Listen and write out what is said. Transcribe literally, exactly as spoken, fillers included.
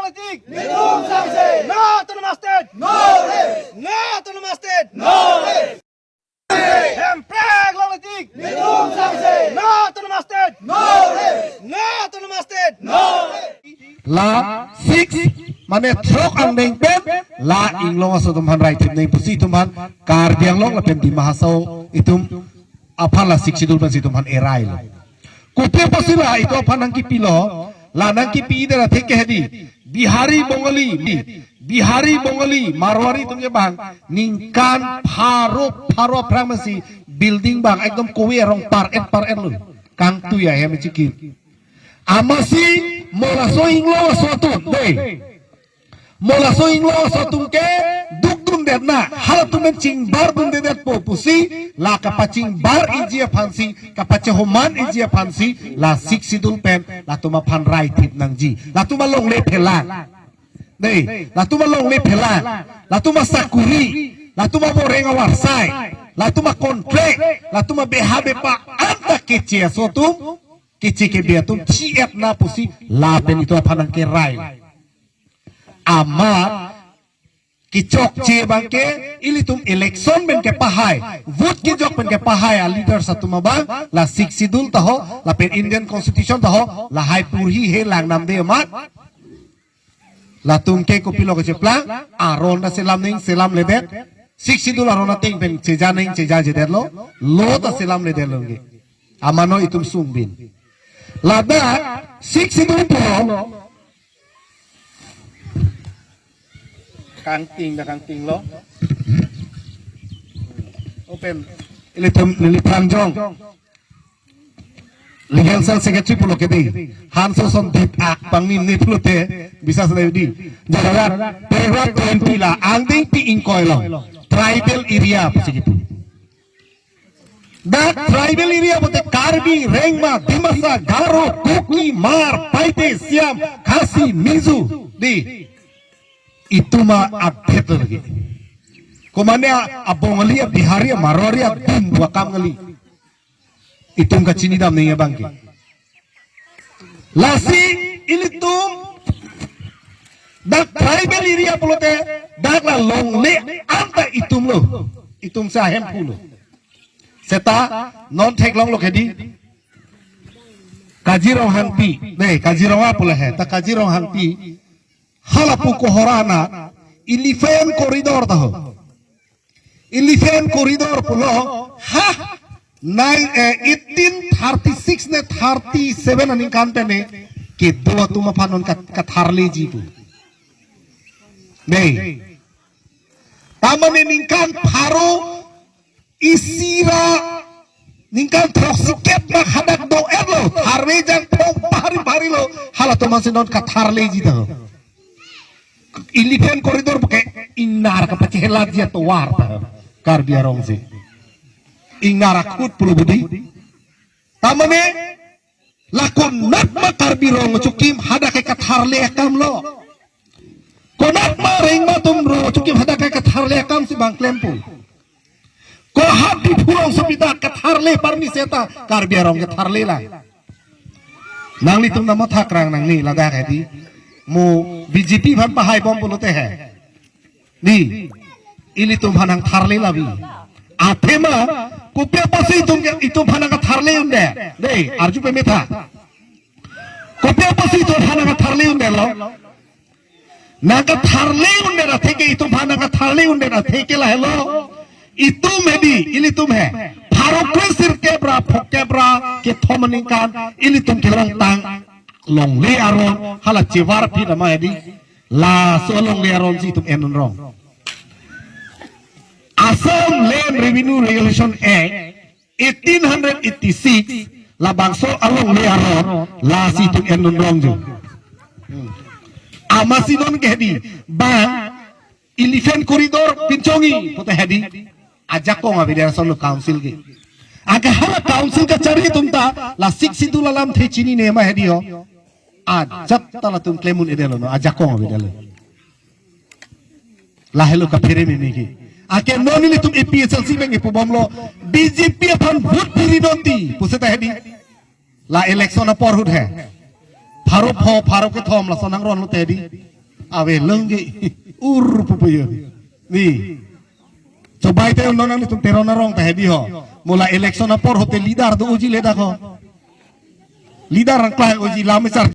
Netum sangse. No Autonomous State. No rest. No Autonomous State. No rest. Hemprek longle tik. Netum sangse. No Autonomous State. No rest. No Autonomous State. No rest. La six, mane throk angdeng pen la inglong aso atum aphan rai thip nangji pusi itum aphan Karbi Anglong lapen Dima Hasao itum aphan la Sixth Schedule pensi itum aphan erai lo. Kopi apotsi la itum aphan nangkipilo, la nangkipi det athe ke hedi. Bihari, Bengali, Bihari, Bengali, Marwari atum ke bang ningkan pharo pharo aphrang pensi building bang ekdom kove arong par-et par-et lo. Kangtui ahem chikim. Amatsi mo laso inglong aso atum, dei. Mo laso inglong aso atum ke dukdundet na, halatum pen chingbardundedetpo pusi, la kapachingbar-iji aphansi, kapachehoman-iji aphansi, la Sixth Schedule pen latum aphan rai thip nangji. Latum alongle phelang. Dei, latum alongle phelang. Latum asakuri, latum aboreng avarsai, latum acontract, latum abeha bepa anta keche aso atum, keche kebe atum thi-et na pusi lapen itum aphan nangkerai. Amat kechokche abang ke ilitum election pen kepahai, vote kejok pen kepahai a-leaders atum abang la Sixth Schedule ta ho, lapen Indian Constitution ta ho, lahai porhi he lang namde amat. Latum ke kopilo kecheplang, aron ta selam ning selamledet, Sixth Schedule aron ateng pen cheja ning chejajedetlo, law ta selamledetlo ke. Amano itum sungbin. Ladak Sixth Schedule pulo. Kangting ta kangtinglo. Open. Ilitum neli prangjong. Legal Cell Secretary pulo ke dei. Hanso son dip ak pangnim ne pulote bisa sedai di. Jararat paragraph twenty la angdengpi ingkoi lo. Tribal area pusi kipu. Dak tribal area pulote Karbi, Rengma, Dimasa, Garo, Kuki, Hmar, Paite, Siam, Khasi, Mizo, dei. Itum a-update lagi. Komane a, a-Bengali, a-Bihari, a-Marwari, a-Dimbu akam kali. Itum kachinidam nangji abang ke. Lasi ilitum dak tribal area pulote dak la longle anta itum lo. Itum si ahemphu lo. Seta non theklonglo ke dei. Kazirong Hangpi, dei, Kazirong pulo he, ta Kazirong Hangpi, halapu kohora na, Elephant Corridor ta ho. Elephant Corridor pulo, ha, nine, eh, eighteen thirty-six ne thirty-seven aningkan pen ne, kedo atum aphan non kat-, katharleji pu. Dei. Tamane ningkan pharo isi ra ningkan throksi kep ma hadak do-etlo, tharve jangphong bhari bhari lo, halatum aphansi non katharleji ta. Elephant Corridor puke ingnar kapachehelatji atovar ta. Karbi arongsi. Ingnar akhut pulo budi. Tamane la konat ma Karbi Rong Chokim hadak ke katharle akam lo. Konat ma Rengma atum Rong Chokim hadak ke katharle akam si bang klempo. Ko ha Diphu rongsopi ta katharle parni seta Karbi arong katharle la. Nanglitum namathak rang nangni ladak he dei. Mo B J P aphan pahai bom pulote he. Dei, ilitum aphan nangtharle lavi. Athema, kopi apotsi itum ke, itum aphan nangtharle un'e. Dei, arju pemetha. Kopi apotsi itum aphan nangtharle un'e lo. Nangtharle un'e athe ke itum aphan nangtharle un'e athe ke lahelo. Itum he dei, ilitum he. Pharo kre sirkep ra, phokep ra, kethom aningkan, ilitum kelongtang longle aron, hala chevar phi nama he dei. Laso longle aron si itum en-un rong. Assam Land Revenue Regulation Act eighteen hundred eighty-six, labangso alongle aron, lasi itum en-un rong jo. Hmm. Amatsi non ke he dei, bang, Elephant Corridor pinchongji, pulote he dei. Ajakong avedet ason lo council ke. Anke hala council kachari atum ta, la Sixth Schedule alamthe chinine ma he dei ho. Ajat ta latum klem un-edetlo no, ajakong avedetlo. Lahelo kaphere meme ke. Anke non ilitum A P H L C abang kipu bomlo, B J P aphan vote piri non ti, pu seta he dei. La election apor ahut he. Pharo pho, pharo kethom lason nangronlo te dei. Ave longge. Ur pupuyo. Ni. Chobai te unon nangtum Teron arong ta hedi ho. Mo la election apor hote leader do uji le dak ho. Leader rang klang uji lam sar